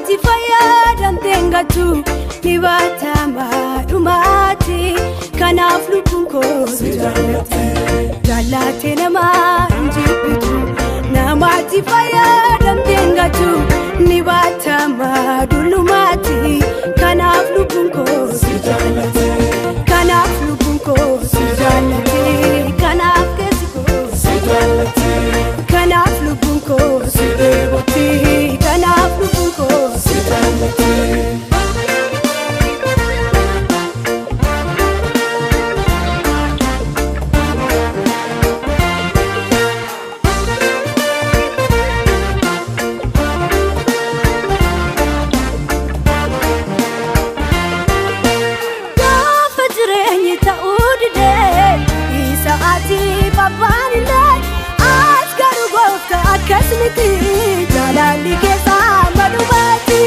Namaatti fayyadamteen gatu ni baatama dhumaati. Kanaaf lubbuun koo si jaallate. Jaallate namaa hin jibbitu. Namaatti fayyadamteen gatu ni baatama dullumaati. Kanaaf lubbuun koo si jaallate. Kanaaf lubbuun koo si jaallate. Kanaaf keessi koo si jaallate. Kanaaf lubbuun koo si dheebotti. Kanaaf lubbuun koo si jaallate. Gaafa jireenyi ta'uu didee isa ati babbaan illee as garuu goofta akkas miti jaalalli keessaa malumaati.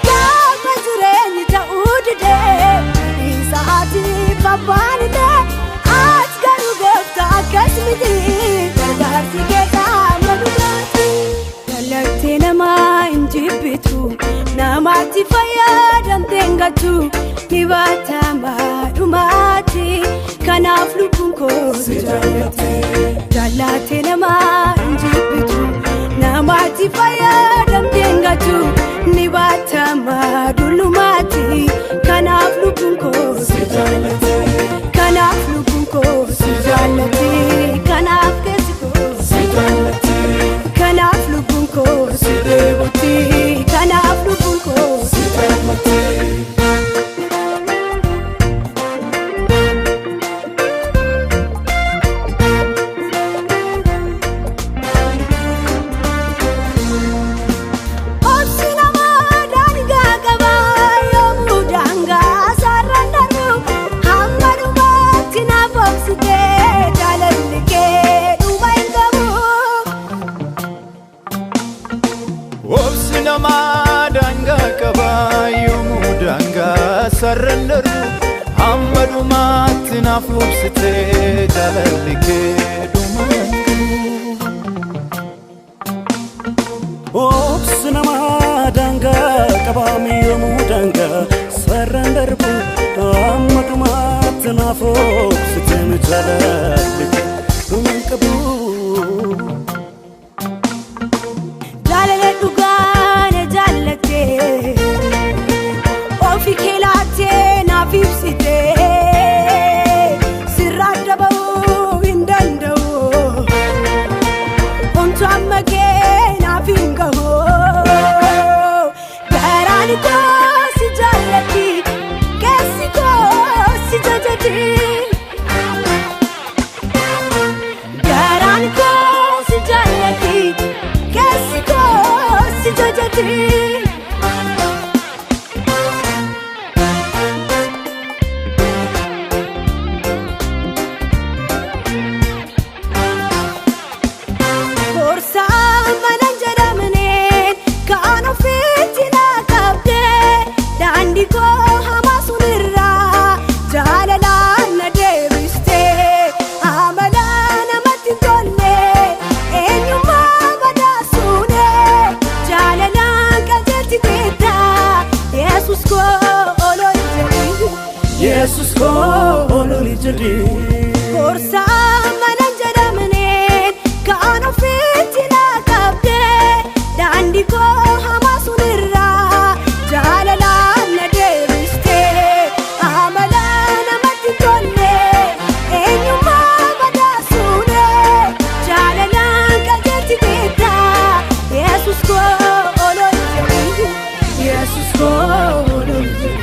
Gaafa jireenyi ta'uu didee isa ati babbaan illee as garuu goofta akkas miti gargaarsi keessaa malumaati. Jaalattee namaa hin jibbitu namaatti fayyadamteen gatu ni baatama dhumaati. Kanaaf lubbuun koo si jaallate. Jaallate namaa hin jibbitu namaatti fayyadamteen gatu ni baatama dullumaati. Kanaaf lubbuun koo si jaallate. Kanaaf lubbuun koo si jaallate. Kanaaf keessi koo si jaallate. Kanaaf lubbuun koo si dheebotti. Kanaaf lubbuun koo si jaallate. Obsi namaa daangaa qaba yoomuu daangaa sararaan darbu hamma dhumaatti naaf obsitee jaalalli kee dhuma hin qabu. Obsi namaa daangaa qaba yoomuu daangaa sararaan darbu hamma dhumaatti naaf obsitee jaalalli kee dhuma hin qabu. Obsi namaa daangaa qaba yoomuu daangaa sararaan darbu hamma dhumaatti naaf obsitee jaalalli kee dhuma hin qabu. Jaalala dhugaa na jaallattee ofii kee laattee naaf ibsitee sirraa adda ba'uu hin danda'u. Homtuu amma kee naaf hin gahu. Garaan koo si jaallatti keessi koo si jajati. Garaan koo si jaallatti keessi koo si jajati. Gorsa mana jedhamneen kan ofiitti na qabdee daandii koo hamaa sunirraa jaalalaan na deebistee amala namatti hin tolle eenyummaa badhaasuunee jaalalaan qajeelchiteetta Yesuus koo olol jedhi. Yesus koo olol jedhi. Gorsa mana jedhamneen kan ofiitti na qabdee daandii koo hamaa sunirraa jaalalaan na deebistee amala namatti hin tolle eenyummaa badhaasuunee jaalalaan qajeelchiteetta Yesuus koo olol jedhi. Yesuus koo olol jedhi.